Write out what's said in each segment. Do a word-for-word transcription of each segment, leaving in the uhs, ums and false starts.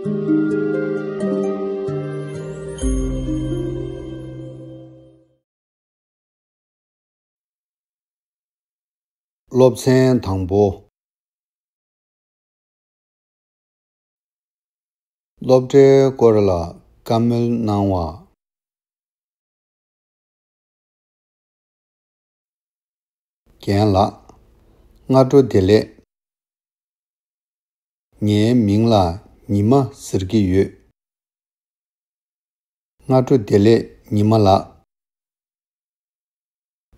སློབ་ཚན་དང་པོ། སློབ་གྲྭའི་སྐོར་ལ་བཀའ་མོལ་གནང་བ། རྒན་ལགས། སྔ་དྲོ་བདེ་ལེགས། ངའི་མིང་ལ་ཉི་མ་ཟེར་གྱི་ཡོད། སྔ་དྲོ་བདེ་ལེགས་ཉི་མ་ལགས།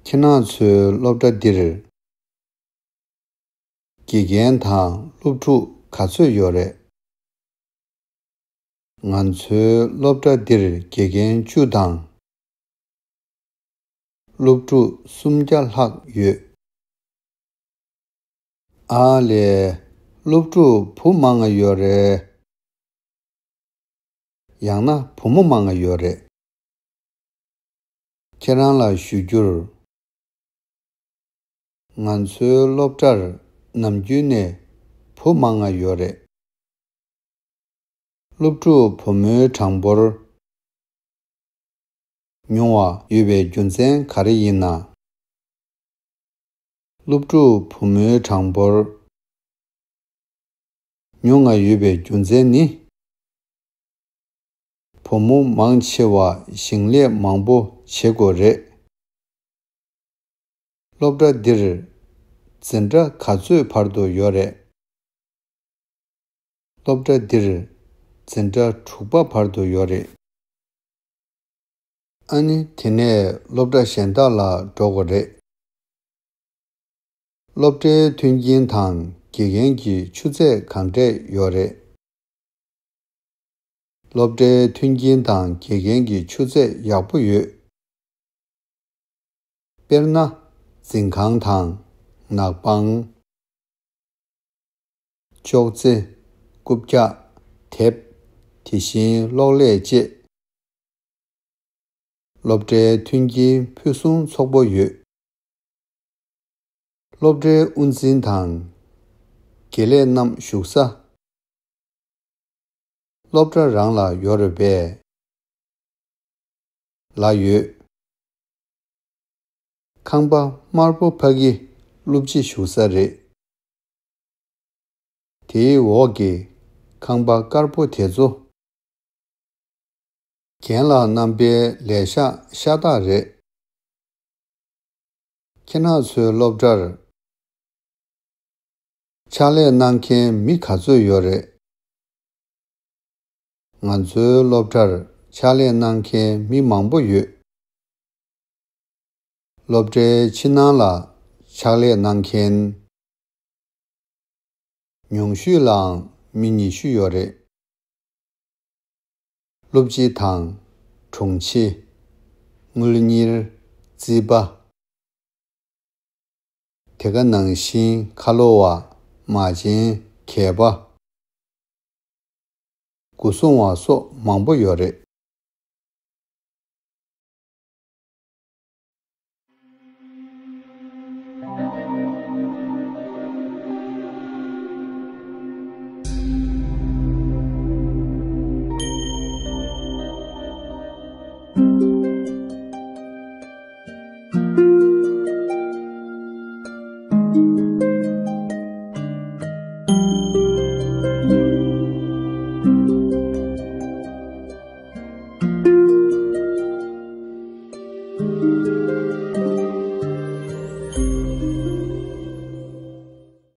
ཁྱེད་རང་ཚོའི་སློབ་གྲྭ་འདིར་དགེ་རྒན་དང་སློབ་ཕྲུག་ག་ཚོད་ཡོད་རེད། ང་ཚོའི་སློབ་གྲྭ་འདིར་དགེ་རྒན་བཅུ་དང་སློབ་ཕྲུག་སུམ་བརྒྱ་ལྷག་ཡོད། ཨ་ལས། སློབ་ཕྲུག་བུ་མང་ང་ཡོད་རེད། ཡང་ན་བུ་མོ་མང་ང་ཡོད་རེད། ཁྱེད་རང་ལ་ཞུ་རྒྱུར། ང་ཚོའི་སློབ་གྲྭར་ནམ་རྒྱུན་ནས་བུ་མང་ང་ཡོད་རེད། སློབ་ཕྲུག་བུ་མོའི་གྲངས་འབོར་ཉུང་བ་ཡོད་པའི་རྒྱུ་མཚན་ག་རེ་ཡིན་ན། སློབ་ཕྲུག་བུ་མོའི་གྲངས་འབོར་ཉུང་ང་ཡོད་པའི་རྒྱུ་མཚན་ནི། བུ་མོ་མང་ཆེ་བ་ཞིང་ལས་མང་པོ་བྱེད་དགོས་རེད། སློབ་གྲྭ་འདིར་འཛིན་གྲྭ་ག་ཚོད་བར་དུ་ཡོད་རེད། སློབ་གྲྭ་འདིར་འཛིན་གྲྭ་དྲུག་པ་བར་དུ་ཡོད་རེད། ཨ་ནི་དེ་ནས་སློབ་གྲྭ་གཞན་དག་ལ་འགྲོ་དགོས་རེད། སློབ་གྲྭའི་མཐུན་རྐྱེན་དང་དགེ་རྒན་གྱི་ཆུ་ཚད་གང་འདྲས་ཡོད་རེད། སློབ་གྲྭའི་མཐུན་རྐྱེན་དང་དགེ་རྒན་གྱི་ཆུ་ཚད་ཡག་པོ་ཡོད། དཔེར་ན། འཛིན་ཁང་དང་། ནག་པང་། ཅོག་ཙེ། རྐུབ་བཀྱག་དེབ། དེ་བཞིན་གློག་ཀླད་བཅས། སློབ་གྲྭའི་མཐུན་རྐྱེན་ཕུན་སུམ་ཚོགས་པོ་ཡོད། སློབ་གྲྭའི་དབུ་འཛིན་དང་། དགེ་ལས་རྣམས་བཞུགས་ས། སློབ་གྲྭ་རང་ལ་ཡོད་རེད་པས། ལ་ཡོད། ཁང་པ་དམར་པོ་ཕ་གི་སློབ་སྤྱི་བཞུགས་ས་རེད། དེའི་འོག་གི་ཁང་པ་དཀར་པོ་དེ་ཚོ། རྒན་ལགས་རྣམ་པའི་ལས་ཤག་ཤ་སྟག་རེད། ཁྱེད་རང་ཚོའི་སློབ་གྲྭར་ཕྱག་ལས་གནང་མཁན་མི་ག་ཚོད་ཡོད་རེད། ང་ཚོའི་སློབ་གྲྭར་ཕྱག་ལས་གནང་མཁན་མི་མང་པོ་ཡོད། སློབ་གྲྭའི་ཕྱི་ནང་ལ་ཕྱག་ལས་གནང་མཁན་ཉུང་ཤོས་ལའང་མི་ཉི་ཤུ་ཡོད་རེད། སློབ་སྤྱི་དང་། དྲུང་ཆེ། དངུལ་གཉེར། རྩིས་པ། དེ་ག་ནང་བཞིན་ཁ་ལོ་བ། མ་བྱན། གད་པ། སྒོ་སྲུང་བ་སོགས་མང་པོ་ཡོད་རེད།